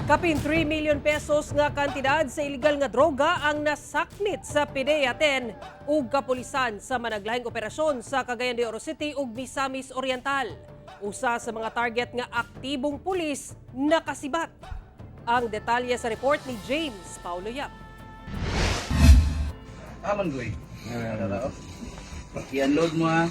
Kapin 3 million pesos nga kantidad sa ilegal nga droga ang nasakmit sa PDEA 10 ug kapulisan sa managlahing operasyon sa Cagayan de Oro City ug Misamis Oriental. Usa sa mga target nga aktibong pulis nakasibat. Ang detalye sa report ni James Paulo Yap. Aman goy. Tara, oh. I-unload mo ha.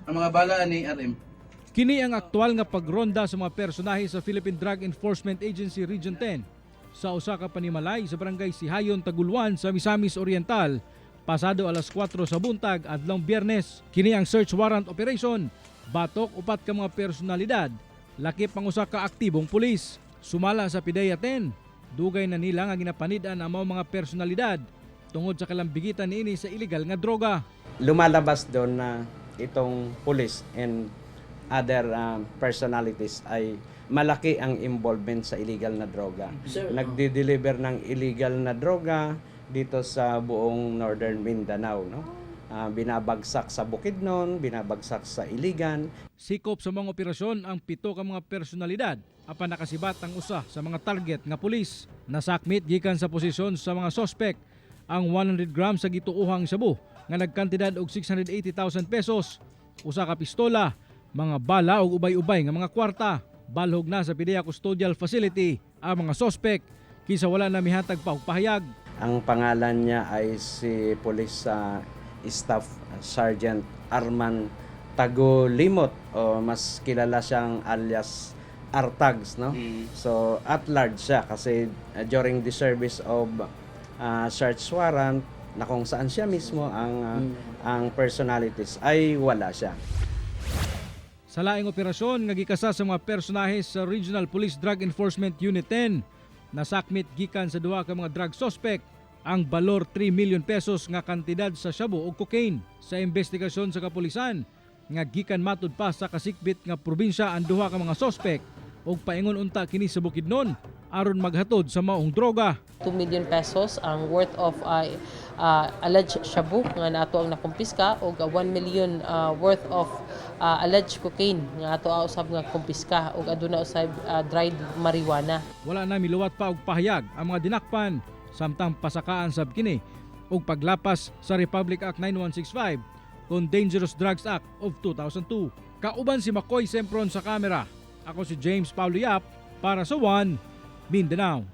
Ang mga bala ni RM. Kini ang aktual nga pagronda sa mga personahe sa Philippine Drug Enforcement Agency Region 10 sa usa ka panimalay sa barangay Sihayon, Taguluan sa Misamis Oriental pasado alas 4 sa buntag adlong Biyernes. Kini ang search warrant operation batok upat ka mga personalidad, lakip ang usa ka aktibong pulis. Sumala sa PDEA 10, dugay na nila nga ginapanid-an ang mga personalidad tungod sa kalambigitan niini sa ilegal nga droga. Lumalabas doon na itong police and other personalities ay malaki ang involvement sa illegal na droga. Nagde-deliver ng illegal na droga dito sa buong Northern Mindanao, no? Binabagsak sa Bukidnon, binabagsak sa Iligan. Sikop sa mga operasyon ang pito ka mga personalidad apan nakasibat ang usa sa mga target nga pulis. Nasakmit gikan sa posisyon sa mga sospek ang 100 grams sa gituohang shabu nga nagkantidad og 680,000 pesos, usa ka pistola, mga bala ug ubay-ubay nga mga kwarta. Balhog na sa PDEA Custodial Facility ang mga sospek kinsa wala na mihatag pa og pahayag. Ang pangalan niya ay si Police Staff Sergeant Arman Tagolimot o mas kilala siyang alias Artags, no? So at large siya kasi during the service of search warrant na kung saan siya mismo ang personalities ay wala siya. Sa laing operasyon nga gikasa sa mga personahe sa Regional Police Drug Enforcement Unit 10, nasakmit gikan sa duha ka mga drug suspect ang balor 3 million pesos nga kantidad sa shabu ug cocaine. Sa investigasyon sa kapulisan nga gikan matud pa sa kasikbit nga probinsya ang duha ka mga suspect ug paingon unta kini sa Bukidnon aron maghatod sa maong droga. 2 million pesos ang worth of alleged shabu nga nato ang nakumpiska og 1 million worth of alleged cocaine nga ato usab nga kumpiska ug aduna usab dried marijuana. Wala na miluwat pa og pahayag ang mga dinakpan samtang pasakaan sab kini og paglapas sa Republic Act 9165 kon Dangerous Drugs Act of 2002. Kauban si Makoy Sempron sa kamera. Ako si James Paulo Yap para sa One Mindanao.